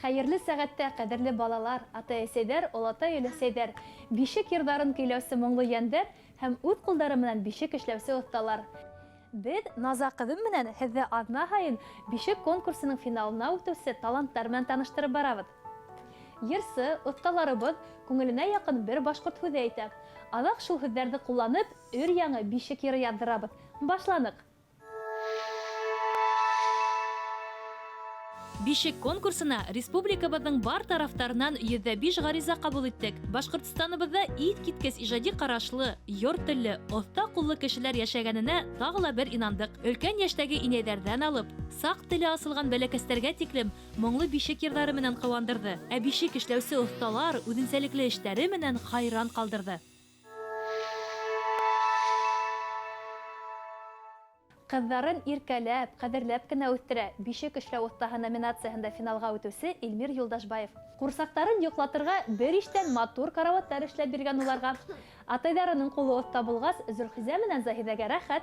Хәерле сәғәттә, ҡәҙерле балалар, атай-әсәйҙәр, олатай-өләсәйҙәр, бишек йырҙарын көйләүсе моңло йәндәр һәм үҙ ҡулдары менән бишек эшләүсе оҫталар. Беҙ Наза ҡыҙым менән һеҙҙе аҙна һайын бишек конкурсының финалына үтеүсе таланттар менән таныштырып барабыҙ. Йырсы, оҫталарыбыҙ күңеленә яҡын бер башҡорт һүҙе әйтә. Аҙаҡ шул һүҙҙәрҙе ҡулланып, өр-яңы бишек йыры яҙҙырабыҙ. Башланыҡ! Бишек конкурсына республикабыҙҙың бар тарафтарынан 105 ғариза ҡабул иттек. Башҡортостаныбыҙҙа иҫ киткес ижади ҡарашлы, йор телле, оҫта ҡуллы кешеләр йәшәгәненә тағы ла бер инандыҡ. Өлкән йәштәге инәйҙәрҙән алып, саҡ теле асылған бәләкәстәргә тиклем моңло бишек йырҙары менән ҡыуандырҙы. Ә бишек эшләүсе оҫталар үҙенсәлекле эштәре менән хайран ҡалдырҙы. Ҡыҙҙарын иркәләп, ҡәҙерләп кенә үҫтерә Бишек эшләү оҫтаһы номинацияһында финалға үтеүсе Илмир Юлдашбаев. Ҡурсаҡтарын йоҡлатырға бер иштән матур караваттар эшләп биргән уларға. Атайҙарының ҡулы оҫта булғас, Зөлхизә менән Заһиҙәгә рәхәт.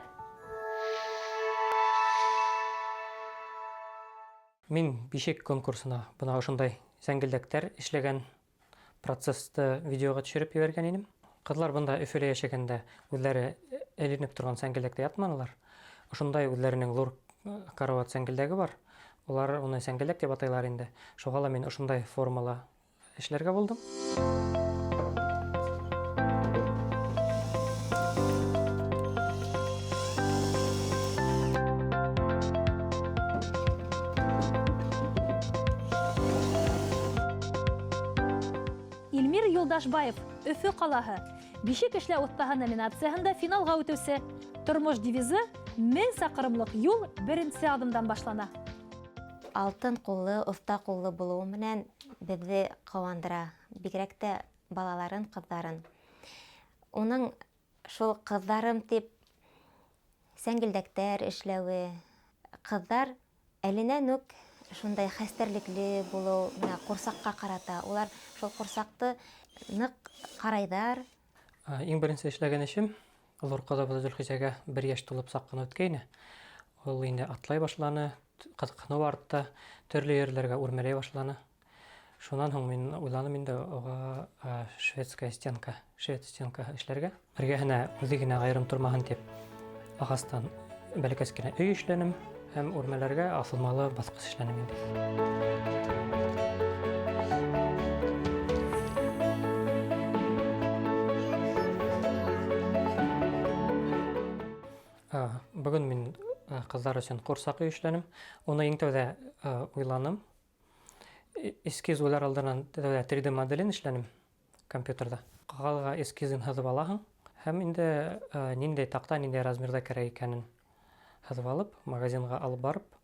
Мин бишек конкурсына бына ошондай сәңгелдәктәр эшләгән процессты видеоға төшөрөп ебәргән инем. Ҡыҙлар бында Өфөлә йәшәгәндә үҙҙәре эленеп торған сәңгелдәктә ятманылар. Ошондай үҙҙәренең ҙур карават сәңгелдәге бар. Улар уны сәңгелдәк тип атайлар инде. Шуға ла мин ошондай формала эшләргә булдым. Илмир Юлдашбаев, Өфө ҡалаһы. Бишек эшләү оҫтаһы номинацияһында финалға үтеүсе. Тормош девизы 1000 саҡрымлыҡ юл беренсе аҙымдан башлана. Алтын ҡуллы, оҫта ҡуллы булыуы менән беҙҙе ҡыуандыра, бигерәк тә балаларын, ҡыҙҙарын. Уның шул ҡыҙҙарым тип сәңгелдәктәр эшләүе, ҡыҙҙар әленән үк шундай хәстәрлекле булыу, менә ҡурсаҡҡа ҡарата, улар шул ҡурсаҡты ныҡ ҡарайҙар. Иң беренсе эшләгән эшем ҙур ҡыҙыбыҙ Зөлхизәгә 1 йәш тулып саҡ ҡына үткәйне. Ул инде атлай башланы, ҡыҙыҡһыныу артты, төрлө ерләргә үрмәләй башланы. Шунан һуң мин уйланым инде уға шведская стенка, швед стенкаһы эшләргә. Эргәһенә үҙе генә айырым тормаһын тип ағастан бәләкәс кенә өй эшләнем һәм үрмәләргә аҫылмалы баҫҡыс эшләнем инде. Бөгөн мин ҡыҙҙар өсөн ҡурсаҡ өй эшләнем. Уны иң тәүҙә уйланым. Эскиз уйлар алдынан тәүҙә 3D моделен эшләнем компьютерҙа. Ҡағыҙға эскизын һыҙып алаһың һәм инде ниндәй таҡта, ниндәй размерҙа кәрәк икәнен һыҙып алып, магазинға алып барып,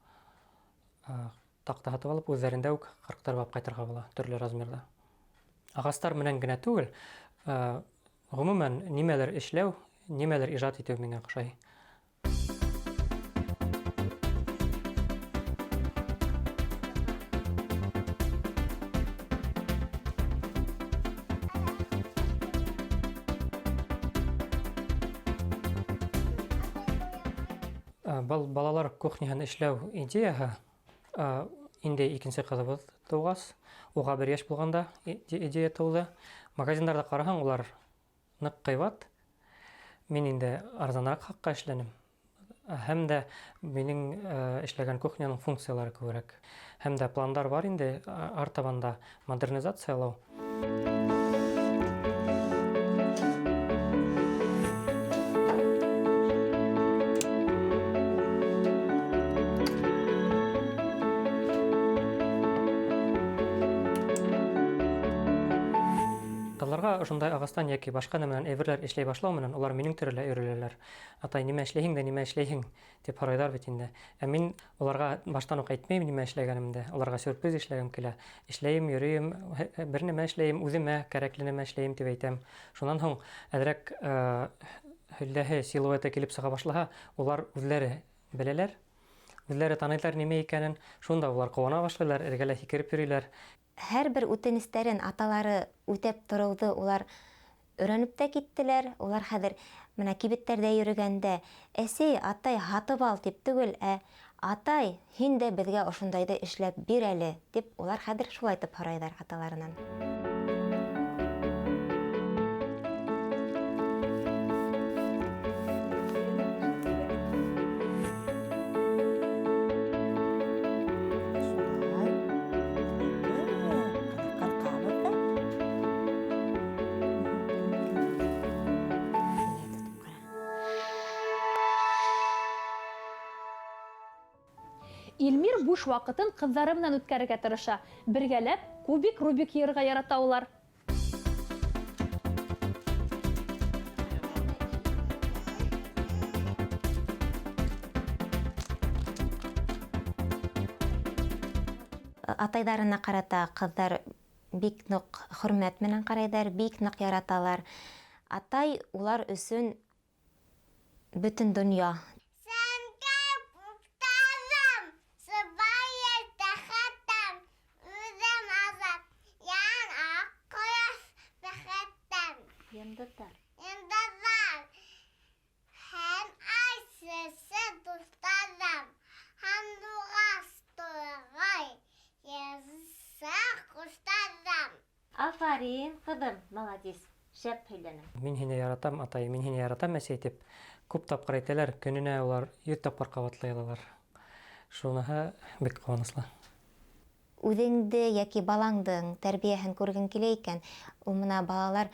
таҡта һатып алып, үҙҙәрендә үк ҡырҡтырып алып ҡайтырға була төрлө размерҙа. Ағастар менән генә түгел, ғөмүмән нимәлер эшләү, нимәлер ижад итеү миңә оҡшай. Был балалар кухняһын эшләү идеяһы инде икенсе ҡыҙыбыҙ тыуғас, уға 1 йәш булғанда идея тыуҙы. Магазиндарҙа ҡараһаң, улар ныҡ ҡыйбат. Мин инде арзаныраҡ хаҡҡа эшләнем. Һәм дә минең эшләгән кухняның функциялары күберәк. Һәм дә пландар бар инде артабан да модернизациялау. Ҡыҙҙарға ошондай ағастан йәки башҡа нәмәнән әйберләр эшләй башлау менән улар минең тирәлә өйрәләләр. Атай, нимә эшләйһең дә, нимә эшләйһең тип һорайҙар бит инде. Ә мин уларға баштан уҡ әйтмәйем нимә эшләгәнемде. Уларға сюрприз эшләгем килә. Эшләйем, йөрөйөм, бер нәмә эшләйем, үҙемә кәрәкле нәмә эшләйем тип әйтәм. Шунан һуң әҙерәк һөлдәһе силуэты килеп сыға башлаһа, улар үҙләре беләләр, үҙләре таныйҙар нимә икәнен. Шунда улар ҡыуана башлайлар, эргәлә һикереп йөрөйләр. Һәр бер үтенестәрен аталары үтәп тороуҙы улар өйрәнеп тә киттеләр. Улар хәҙер менә кибеттәрҙә йөрөгәндә, әсәй, атай, һатып ал тип түгел, ә Атай, һин дә беҙгә ошондайҙы эшләп бир әле, тип улар хәҙер шулайтып һорайҙар аталарынан. Илмир буш ваҡытын ҡыҙҙары менән үткәрергә тырыша. Бергәләп кубик Рубик йыйырға ярата улар. Атайҙарына ҡарата ҡыҙҙар бик ныҡ хөрмәт менән ҡарайҙар, бик ныҡ яраталар. Атай улар өсөн бөтөн донъя. Йондоҙҙар. Йондоҙҙар һәм ай сәсе дуҫтарым, һандуғас турғай, йырсы ҡоштарым. Афарин, ҡыҙым, молодец, шәп һөйләнең. Мин һине яратам, атай, мин һине яратам, әсәй, тип күп тапҡыр әйтәләр, көнөнә улар 100 тапҡыр ҡабатлай алалар. Шуныһы бик ҡыуаныслы. Үҙеңде йәки балаңдың тәрбиәһен күргең килә икән, ул мына балалар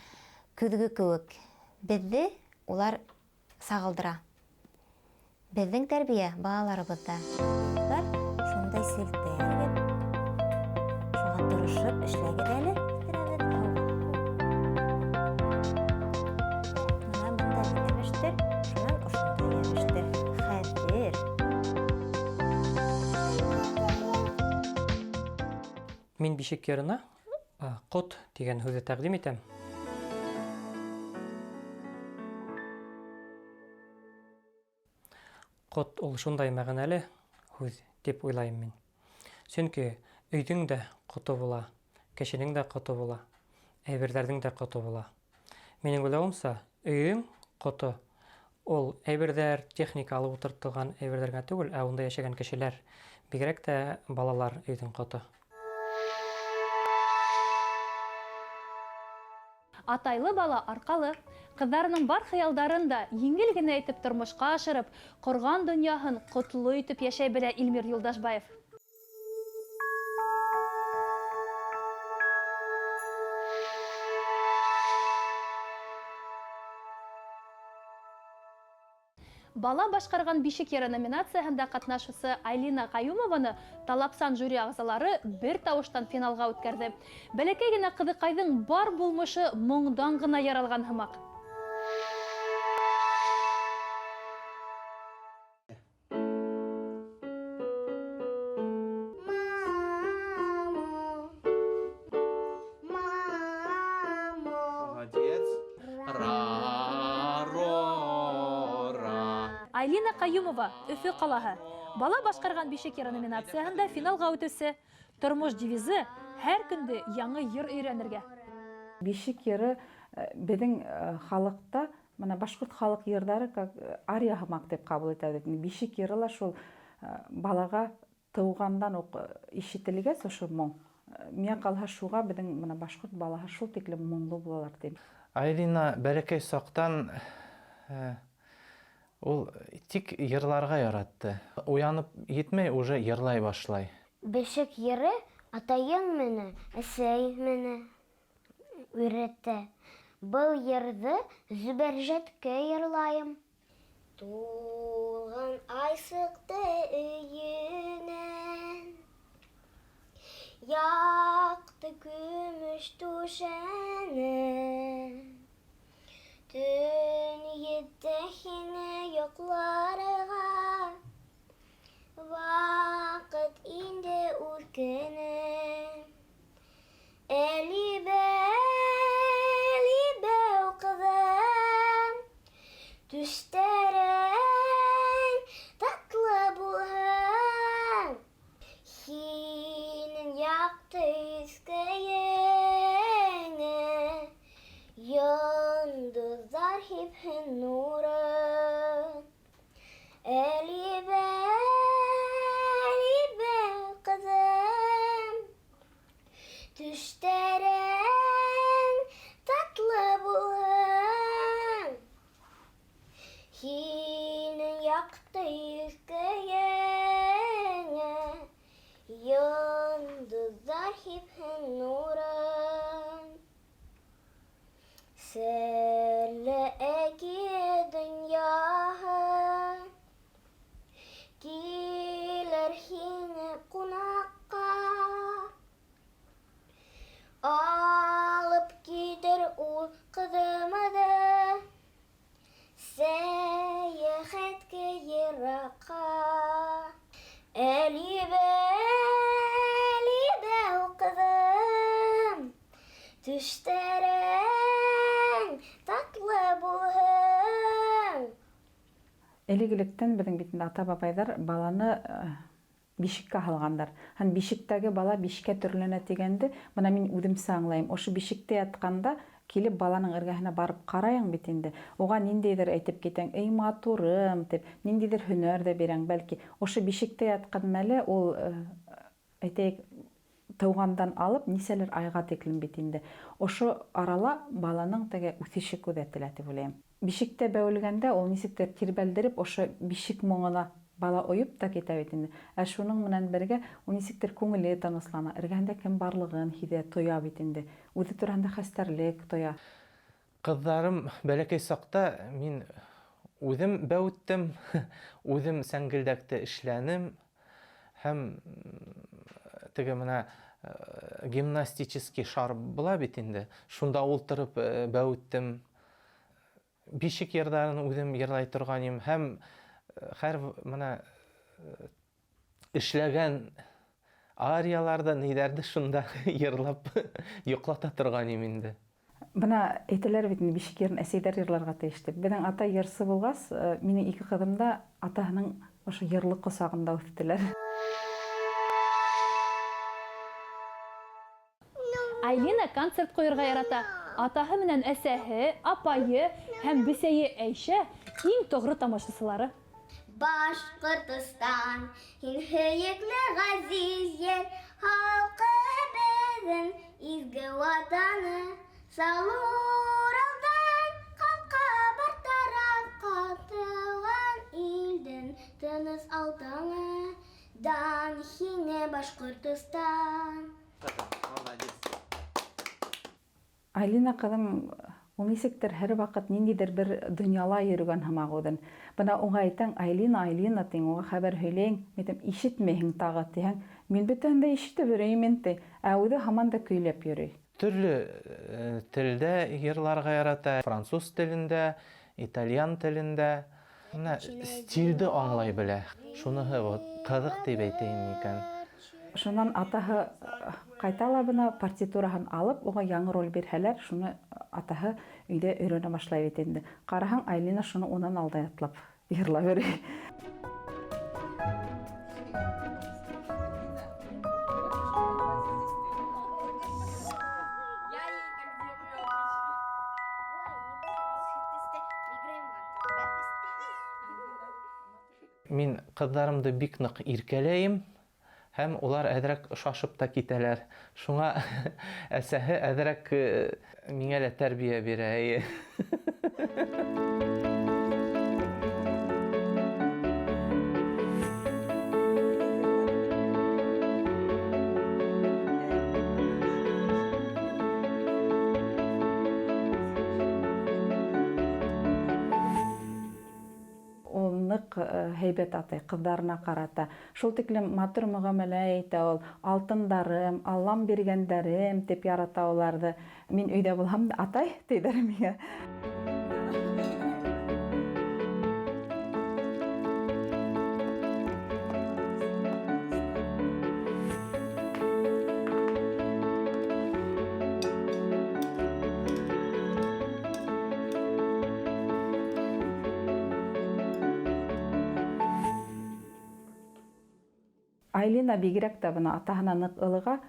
көҙгө кеүек. Беҙҙе улар сағылдыра. Беҙҙең тәрбиә балаларыбыҙҙа. Улар шундай селтәр. Шуға тырышып эшләгеҙ әле. Бына бында йәбештер, шунан ошонда йәбештер. Хәҙер. Мин бишек йырына ҡот тигән һүҙҙе тәҡдим итәм. Ҡот ул шундай мәғәнәле һүҙ тип уйлайым мин. Сөнки өйҙөң дә ҡото була, кешенең дә ҡото була, әйберҙәрҙең дә ҡото була. Минең уйлауымса, өйҙөң ҡото ул әйберҙәр, техника алып ултыртылған әйберҙәр генә түгел, ә унда йәшәгән кешеләр, бигерәк тә балалар өйҙөң ҡото. Атайлы бала арҡалы. Ҡыҙҙарының бар хыялдарын да еңел генә итеп тормошҡа ашырып, ҡорған донъяһын ҡотло итеп йәшәй белә Илмир Юлдашбаев. Бала башҡарған бишек йыры номинацияһында ҡатнашыусы Айлина Ҡайумованы Талапсан жюри ағзалары бер тауыштан финалға үткәрҙе. Бәләкәй генә ҡыҙыҡайҙың бар булмышы моңдан ғына яралған һымаҡ. Айлина Ҡайумова, Өфө ҡалаһы. Бала башҡарған бишек йыры номинацияһында финалға үтеүсе. Тормош девизы һәр көндө яңы йыр өйрәнергә. Бишек йыры беҙҙең халыҡта, мына башҡорт халыҡ йырҙары как ария һымаҡ тип ҡабул итәбеҙ. Бишек йыры ла шул балаға тыуғандан уҡ ишетелгәс ошо моң. Миңә ҡалһа шуға беҙҙең мына башҡорт балаһы шул тиклем моңло булалар тим. Айлина бәләкәй саҡтан ул тик йырларға яратты. Уянып етмәй, уже йырлай башлай. Бишек йыры атайым менән, әсәй менән өйрәтә. Был йырҙы Зөбәржәткә йырлайым. Тулған ай сыҡты өйөнән, яҡты көмөш түшәне. Төн етте һине йоҡларға, ваҡыт инде үткәне. Әлибәү ҡыҙым, төштәрең татлы булһын, һинең яҡты йөҙкәйеңә йондоҙҙар һипһен нурын. Әлибәү, Якты йөзкәйеңә Йондоҙҙар һипһен нурын. Серле әкиәт донъяһы Килер һиңә ҡунаҡҡа. Алып китер ул ҡыҙымды Сәйәхәткә еракка. Әлибә, әлибә, ҡыҙым, Төштәрең татлы булһын. Элек-электән беҙҙең бит инде ата-бабайҙар баланы бишеккә һалғандар. Һәм бишектәге бала бишкә төрләнә тигәнде, бына мин үҙемсә аңлайым. Ошо бишектә ятҡанда килеп баланың эргәһенә барып ҡарайың бит инде. Уға ниндәйҙер әйтеп китәң, эй матурым тип, ниндәйҙер һөнәр ҙә бирәң, бәлки. Ошо бишектә ятҡан мәле ул, әйтәйек, тыуғандан алып нисәлер айға тиклем бит инде. Ошо арала баланың теге үҫеше күҙәтелә тип уйлайым. Бишектә бәүелгәндә ул нисектер тирбәлдереп ошо бишек моңона бала ойоп та китә бит инде. Ә шуның менән бергә ул нисектер күңеле тыныслана, эргәһендә кем барлығын һиҙә, тоя бит инде. Үҙе тураһында хәстәрлек тоя. Ҡыҙҙарым бәләкәй саҡта мин үҙем бәүеттем, үҙем сәңгелдәкте эшләнем һәм теге менә гимнастический шар була бит инде. Шунда ултырып бәүеттем. Бишек йырҙарын үҙем йырлай торған инем һәм һәр менә эшләгән арияларҙы, ниҙәрҙе шунда йырлап йоҡлата торған инем инде. Бына әйтәләр бит инде, бишек йырын әсәйҙәр йырларға тейеш тип. Беҙҙең атай йырсы булғас, минең ике ҡыҙым да атаһының ошо йырлы ҡосағында үҫтеләр. Айлина концерт ҡуйырға ярата. Атаһы менән әсәһе, апайы һәм бесәйе Әйшә иң тоғро тамашасылары. Башҡортостан, һин һөйөклө ғәзиз ер, халҡы беҙҙең изге ватаны. Сал Уралдан ҡалҡа бар тарафҡа, тыуған илдең тыныс алтыны. Дан һиңә, Башҡортостан. Молодец. Айлина ҡыҙым ул нисектер һәр ваҡыт ниндәйҙер бер донъяла йөрөгән һымаҡ үҙен. Бына уға әйтәң, Айлина, Айлина тиң, уға хәбәр һөйләйең, мин әйтәм, ишетмәйһең тағы тиһәң, мин бөтәһен дә ишетеп йөрөйөм инде. Ә үҙе һаман да көйләп йөрөй. Төрлө телдә йырларға ярата, француз телендә, итальян телендә. Менә стилде аңлай белә. Шуныһы вот ҡыҙыҡ тип әйтәйем микән. Шунан атаһы ҡайта ла бына партитураһын алып, уға яңы роль бирһәләр, шуны атаһы өйҙә өйрәнә башлай бит инде. Ҡараһаң, Айлина шуны унан алда ятлап йырлап йөрөй. Мин ҡыҙҙарымды бик ныҡ иркәләйем һәм улар әҙерәк шашып та китәләр. Шуңа әсәһе әҙерәк миңә лә тәрбиә бирә, эйе. Ул ныҡ һәйбәт атай ҡыҙҙарына ҡарата. Шул тиклем матур мөғәмәлә итә ул. Алтындарым, Аллам биргәндәрем тип ярата уларҙы. Мин өйҙә булһам да, атай тейҙәр миңә. Айлина бигерәк тә бына атаһына ныҡ ылыға,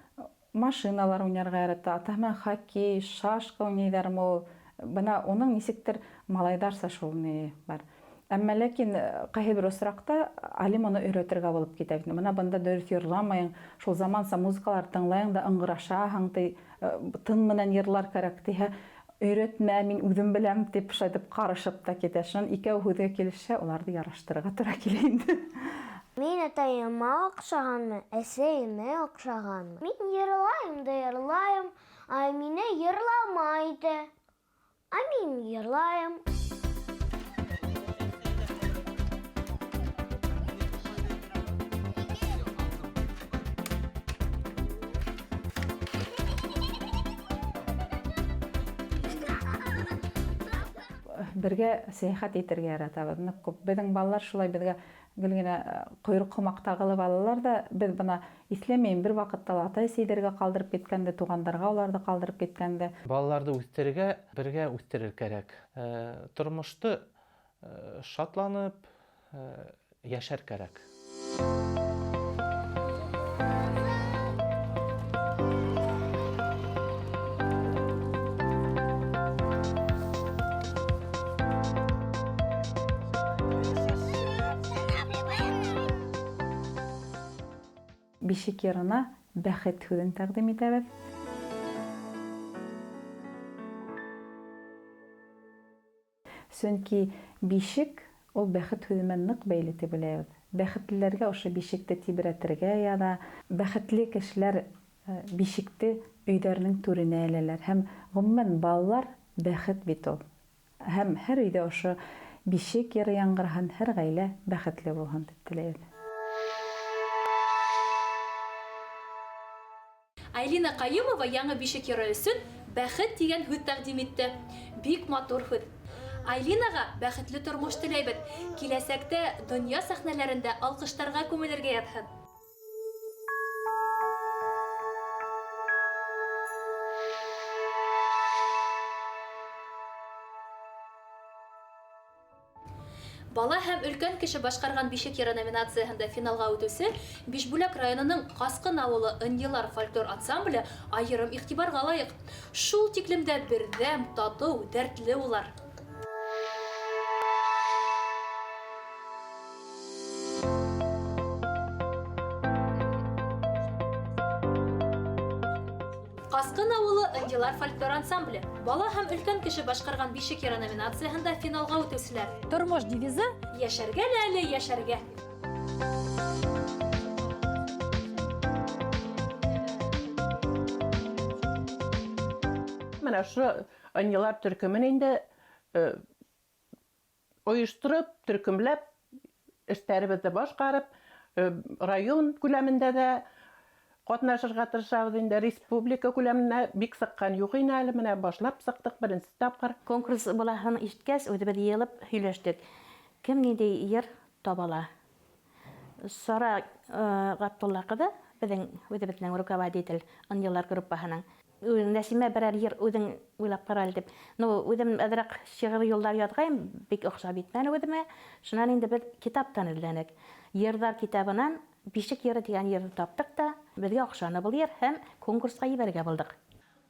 машиналар уйнарға ярата, атаһы менән хоккей, шашка уйнайҙармы ул. Бына уның нисектер малайҙарса шул ни бар. Әммә ләкин ҡайһы бер осраҡта Алим уны өйрәтергә булып китә. Бына бында дөрөҫ йырламайың, шул заманса музыкалар тыңлайың да ыңғырашаһың, ти, тын менән йырлар кәрәк тиһә, Өйрәтмә, мин үзем беләм, дип шулай итеп карышып та китә. Шуннан икәү һүзгә килешсә, уларны яраштырырга тура килә инде. Мин атаема охшаганмы, әсәемә охшаганмы? Мин йырлаем да йырлаем, ә мине йырламай да. Ә мин йырлаем. Бергә сәяхәт итергә яратабыз. Нык күп. Безнең балалар шулай безгә гел генә койрык һымак тагылып алалар да, без бына Исләмәем, бер вакытта ла атай-әсәйләргә калдырып киткән дә, тугандарга уларды калдырып киткән дә. Балаларды үстерергә, бергә үстерер кәрәк. Тормышты шатланып яшәр кәрәк. Бишек йырына бәхет һүзен тәкъдим итәбез. Чөнки бишек ул бәхет һүзе менән нык бәйле дип уйлайбыз. Бәхетлеләргә ошо бишекте тибрәтергә яда. Бәхетле кешеләр бишекте өйдәренең түренә эләләр. Һәм, гомумән, балалар бәхет бит ул. Һәм һәр өйдә ошо бишек йыры яңгыраһын, һәр гаилә бәхетле булһын дип теләйбез. Айлина Каюмова яңы бишек йыры өчен Бәхет дигән һүз тәкъдим итте. Бик матур һүз. Айлинага бәхетле тормыш теләйбез. Киләчәктә дөнья сәхнәләрендә алкыштарга күмелергә язһын. Бала һәм өлкән кеше башкарган бишек йыры номинацияһендә финалга үтүче Бишбүләк районының Каскын авылы Ынйылар фольклор ансамбле аерым игътибарга лаек. Шул тиклем дә бердәм, тату, дәртле улар. Каскын авылы Ынҗылар фольклор ансамбле. Бала һәм өлкән кеше башкарган бишек йыры номинацияһендә финалга үтүчеләр. Тормыш девизы, яшәргә лә әле яшәргә. Менә шушы Ынҗылар төркемен инде Оештырып, төркемләп эшләребезне башкарып, район күләмендә дә катнашырга тырышабыз инде. Республика күләменә бик сыккан юк ине әле, менә башлап сыктык беренче тапкыр. Конкурс буласын ишеткәч, үзебез җыелып сөйләштек. Кем нинди йыр таба ала? Сара Габдулла кызы, безнең үзебезнең руководитель, Ынйылар группаһының. Нәсимә, берәр йыр үзең уйлап кара әле, дип. Ну, үзем әзрәк шигырь юллар язгайм, бик охшап җитмәде үземә. Шуннан инде без китаптан эзләнек. Йырлар китабынан Бишек йыры дигән йырны таптык та, безгә охшаны был йыр һәм конкурска җибәрергә булдык.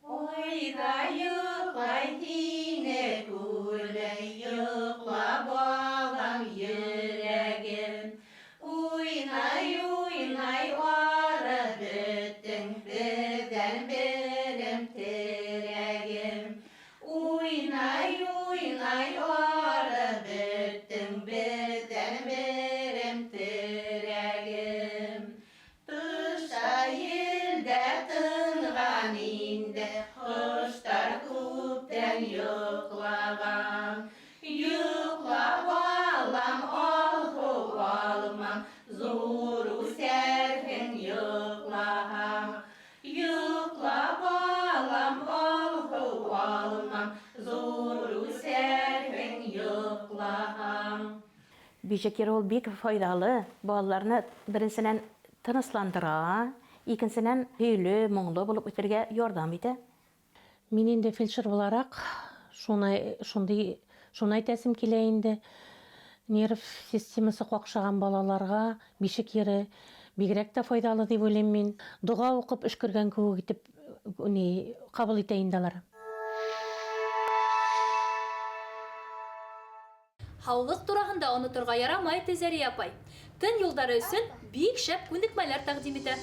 Айда йоклай сине күрмәй, Йокла, балам, йөрәгем. Уйнай-уйнай арып беттең, Бердәнберем, терәгем. Уйнай-уйнай арып беттең, Бердәнберем, терәгем. Тышта ел дә тынган инде, Коштар күптән йоклаган. Йокла, балам, алһу алмам, Зур үсәрһең йоклаһаң. Йокла, балам, алһу алмам, Зур үсәрһең йоклаһаң. Бишек йыры ул бик файдалы, балаларны, беренченән, тынычландыра, икенченән, көйле, моңлы булып үсәргә ярдәм итә. Мин инде фельдшер буларак шуны шундый шуны әйтәсем килә инде. Нерв системасы какшаган балаларга бишек йыры бигрәк тә файдалы дип уйлыйм мин. Дога укып өшкергән кебек итеп ни кабул итә инде алар. Һаулык тураһында онытырга ярамай, ди Зәрия апай. Тын юлдары өчен бик шәп күнекмәләр тәкъдим итә.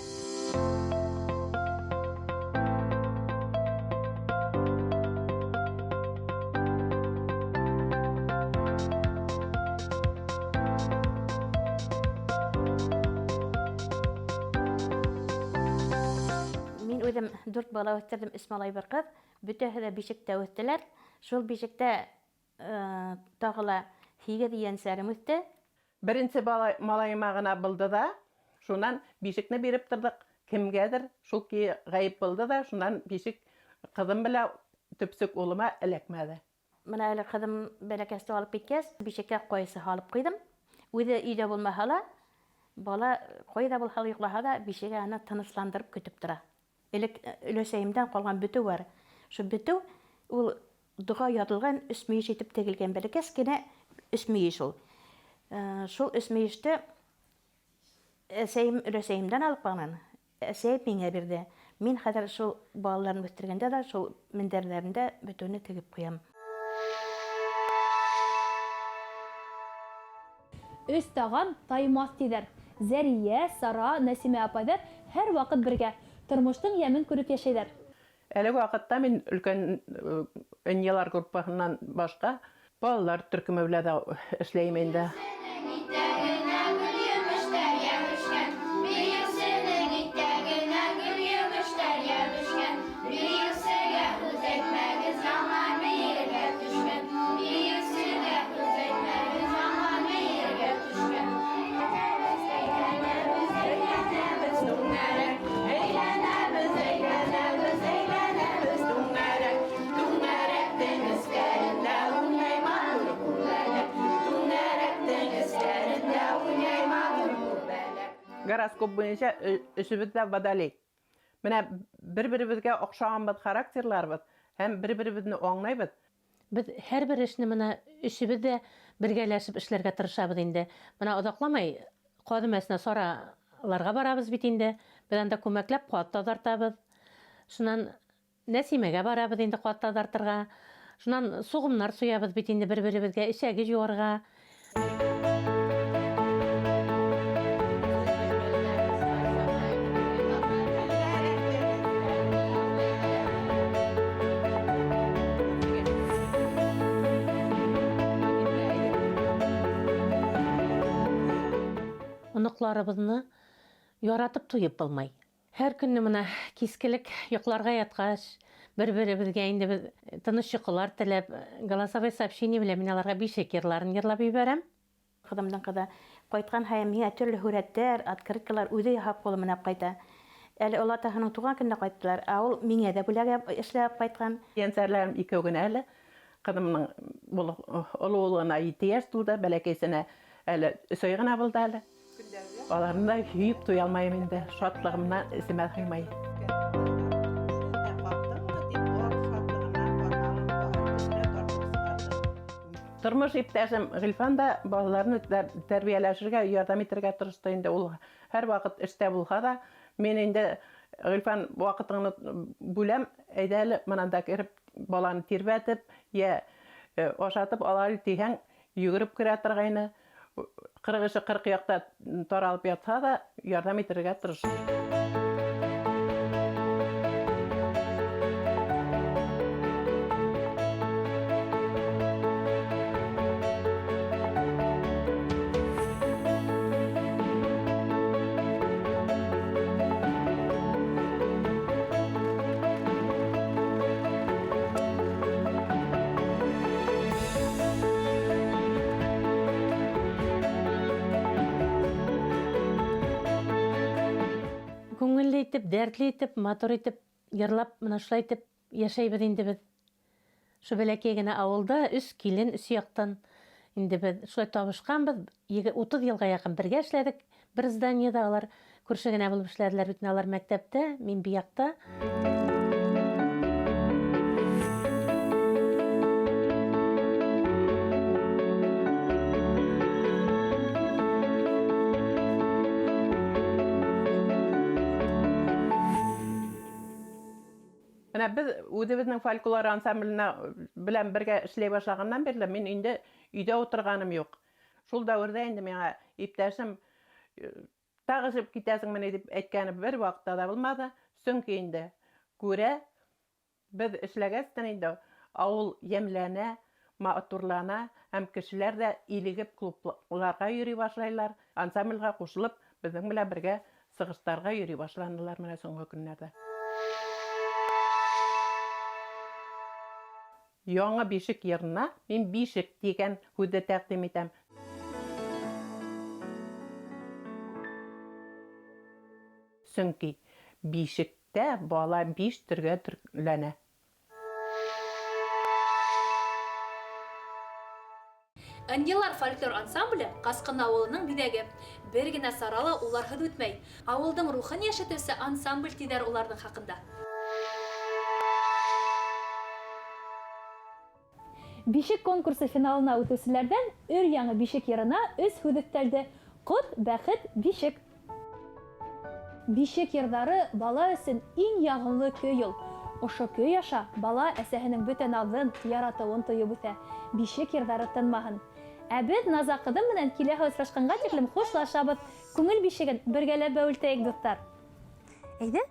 Мин үзем дүрт бала үҫтерҙем, өс малай, бер ҡыҙ. Бөтәһе лә бишектә үҫтеләр. Шул бишектә тағы ла һигеҙ ейәнсәрем үҫте. Беренсе бала малайыма гына булды да, шунан бишекне биреп торҙоҡ. Кемгәдер шул көйө ғәйеп булды да, шунан бишек ҡыҙым белән төпсөк улыма эләкмәде. Менә әле ҡыҙым бәләкәсте алып киткәс, бишеккә ҡайсы һалып ҡуйҙым. Үҙе өйҙә булмаһа ла, бала ҡайҙа булһа ла йоҡлаһа ла, бишеге аны тынысландырып көтөп тора. Элек өләсәйемдән ҡалған бөтөү бар. Шул бөтөү ул доға яҙылған өс мөйөш итеп тегелгән бәләкәс кенә өс мөйөш ул. Шул өс мөйөштө әсәйем өләсәйемдән алып ҡалған. Әсәй миңә бирҙе. Мин хәҙер шул балаларын үҫтергәндә дә шул мендәрҙәрендә бөтөүне тегеп ҡуям. Өс таған таймаҫ тиҙәр. Зәрия, Сара, Нәсимә апайҙар һәр ваҡыт бергә. Тормоштоң йәмен күреп йәшәйҙәр. Әлеге ваҡытта мин өлкән ынйылар группаһынан башҡа балалар төркөмө белән дә эшләйем инде. Гороскоп буйынса өсөбөҙ ҙә водолей. Менә бер-беребеҙгә оҡшағанбыҙ характерларыбыҙ һәм бер-беребеҙҙе аңлайбыҙ. Беҙ һәр бер эшне менә өсөбөҙ ҙә бергәләшеп эшләргә тырышабыҙ инде. Менә оҙаҡламай ҡаҙ өмәсенә Сараларға барабыҙ бит инде. Беҙ анда күмәкләп ҡаҙ таҙартабыҙ. Шунан Нәсимәгә барабыҙ инде ҡаҙ таҙартырға. Шунан суғымнар суябыҙ бит инде бер-беребеҙгә, эсәге йыуарға. Оноҡларыбыҙны яратып туйып булмай. Һәр көнне менә кискелек йоҡларға ятҡас, бер-беребеҙгә инде беҙ тыныс йоҡолар теләп, голосовой сообщение белән мин аларға бишек йырларын йырлап ебәрәм. Ҡыҙымдың ҡыҙы ҡайтҡан һайын миңә төрлө һүрәттәр, открыткалар үҙе яһап ҡулы менән ҡайта. Әле олатаһының тыуған көнөнә ҡайттылар, ә ул миңә ҙә бүләк эшләп ҡайтҡан. Ейәнсәрләрем икәү генә әле. Ҡыҙымдың оло улына 7 йәш тулды, бәләкәйсенә әле 3 ай ғына булды әле. Аларны да һөйөп туя алмайым инде, шатлығымдан эсемә һыймай. Тормош иптәшем Ғилфан да балаларны тәрбиәләшергә, ярҙам итергә тырышты инде. Ул һәр ваҡыт эштә булһа ла, мин инде Ғилфан ваҡытыңны бүләм, әйҙә әле мынан да кереп баланы тирбәтеп, йә ашатып ала әле тиһәң, йүгереп керә торғайны. Ҡырыҡ эше ҡырҡ яҡта таралып ятһа ла, ярҙам итергә тырыш. Күңелле итеп, дәртле итеп, матур итеп, йырлап, менә шулай итеп йәшәйбеҙ инде беҙ. Шул бәләкәй генә ауылда өс килен, өс яҡтан инде беҙ шулай табышҡанбыҙ. 30 йылға яҡын бергә эшләдек. Бер зданиеда алар күрше генә булып эшләделәр бит, алар мәктәптә, мин бияҡта. Менә беҙ үҙебеҙҙең фольклор ансамбленә белән бергә эшләй башлағандан бирле мин инде өйҙә ултырғаным юҡ. Шул дәүерҙә инде миңә иптәшем тағы эшләп китәсеңме ни тип әйткәне бер ваҡытта ла булманы. Сөнки инде күрә, беҙ эшләгәстән инде ауыл йәмләнә, матурлана һәм кешеләр ҙә илегеп клубларға йөрөй башлайлар, ансамблгә ҡушылып беҙҙең менән бергә сығыштарға йөрөй башланылар менә һуңғы көннәрҙә. Яңы бишек йырына мин бишек дигән һүҙҙе тәкъдим итәм. Сөнки бишектә бала биш төргә төрләнә. Ынйылар фольклор ансамбле, Каскын авылының биҙәге. Бер генә сара ла уларһыҙ үтмәй. Авылдың рухын яшәтеүсе ансамбль тиҙәр уларҙың хаҡында. Бишек конкурсы финалына үтеүселәрҙән өр-яңы бишек йырына өс һүҙ өҫтәлде, Ҡот, бәхет, бишек. Бишек йырҙары бала өсөн иң яғымлы көй ул. Ошо көй аша бала әсәһенең бөтә наҙын, яратыуын тойоп үҫә. Бишек йырҙары тынмаһын. Ә беҙ Наза ҡыҙым менән киләһе осрашҡанға тиклем хушлашабыҙ. Күңел бишеген бергәләп бәүелтәйек, дуҫтар. Әйҙә.